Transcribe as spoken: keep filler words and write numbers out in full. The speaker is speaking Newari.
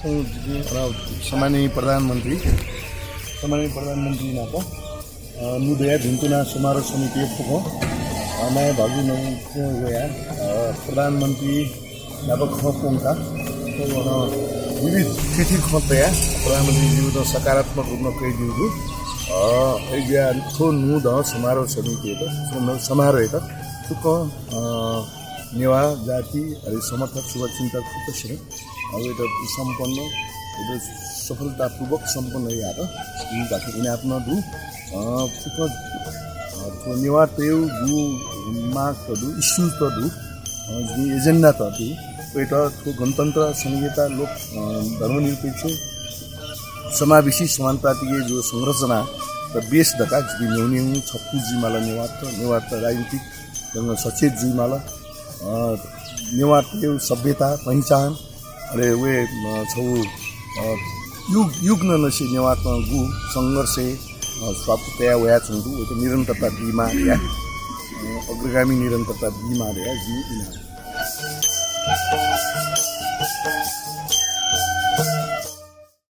अ, सम्माननीय प्रधानमन्त्री, सम्माननीय प्रधानमन्त्री नाप, अ, नु दया भिन्तुना समारोह समिति फुकं, अ, माया भाजु नं फुकं वया, अ, प्रधानमन्त्री नाप खँ प्वंका, अ, विविध थीथी खँ तया प्रधानमन्त्री जीवनं सकारात्मक रूपमा कयादीगु, अ, अज्या थ्व नु द समारोह समिति, समारोह फुकं, अ, नेवाः जाति, अले समर्थक, शुभचिन्तक फुक्कसिनं, अ, वय्‌त सम्पन्न, वय्‌त सफलतापूर्वक सम्पन्न यात। यी धात्थें इनाप नं दु। अ, फुक्क, अ, थ्व नेवाःतय् गु माग त दु, issues त दु, अ, जिं agenda त दु। वय्‌त थ्व गणतन्त्र, संघीयता, लोक, अ, धर्मनिरपेक्ष, समावेशी, समानुपातिक जो संरचना त बेस धकाः जिं न्ह्यःने छपु जुइमाल नेवाःत, नेवाःत राजनीतिक ढंगं सचेत जुइमाल। अ, नेवाःतय् सभ्यता, पहिचान, अले वय्, अ, छगू, अ, युग, युग नं नसे नेवाःतय् गु संघर्ष, अ, स्वापू तया वयाच्वंगु, वय्‌त निरन्तरता बीमाः धया, अ, अग्रगामी निरन्तरता बीमाः धया जिं इनाप।